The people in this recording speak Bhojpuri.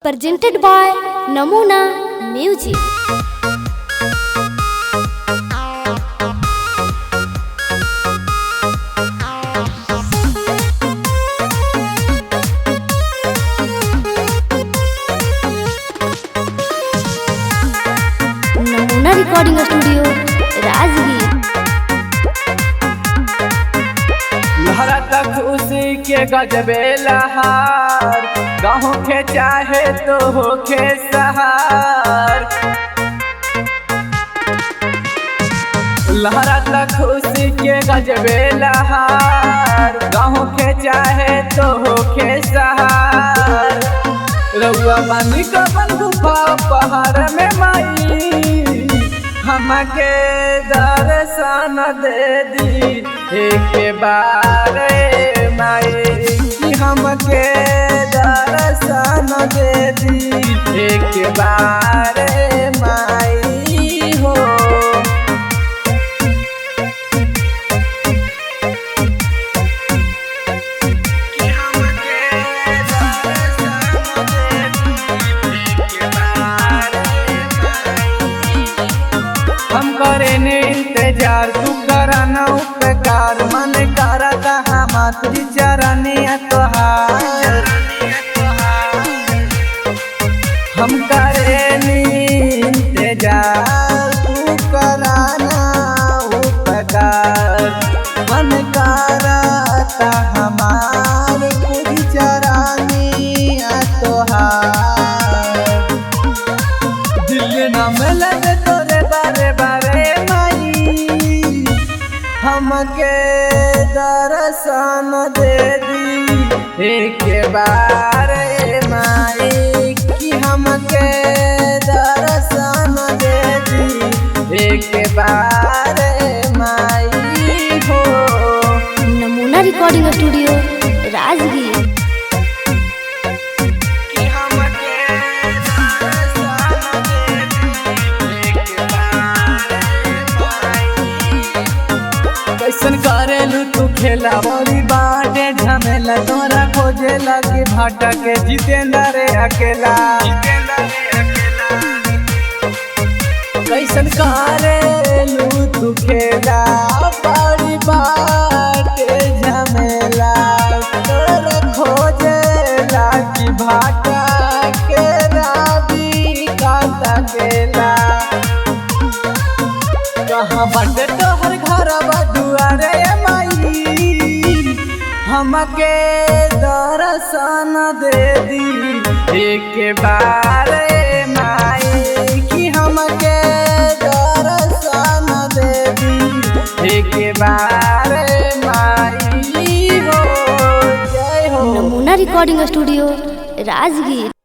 Presented by Namuna Music. Namuna Recording Studio, Rajgir. लहरा खुशी के गजबे लहार, गाँव के चाहे तो होखे सहार। लहरा खुशी के गजबे लहार, गाँव के चाहे तो होखे सहार। रउआ बानी कवन गुफा पहाड़ में माई, हमके दर्शन दे दी एक बार माई, कि हमके दर्शन दे दी एक बार माई हो। कि हमके दर्शन दे दी एक बार माई। हम करे ने इंतजार, तू कराना उपकार, मन करता हमारी चरनिया तोहार। हम करे ने इंतजार, तू कराना उपकार, मन करता हमार पूरी चरनिया तोहार। दिल न मिलत तोरे बारे बारे माई, हमके दर्शन दे दी एक बार माई, कि हमके दर्शन दे दी एक बार माई हो। Namuna Recording Studio, Rajgir. कि हमके दर्शन दे दी एक बार माई। कैसन करेलू तू खेला, बड़ी बाटे झमेला, तोरा खोजे लगी भाटा के जितेंद्र रे अकेला। कैसन करेलू तू खेला, बड़ी बाटे झमेला, तोरा खोजे लगी भाटा के राबी काटा केला। कहाँ बटे तोहर घर दुआरे माई, हमके दर्शन दे दी एक बार माई, कि हमके दर्शन दे दी एक बार माई हो। जय हो। Namuna Recording Studio, Rajgir.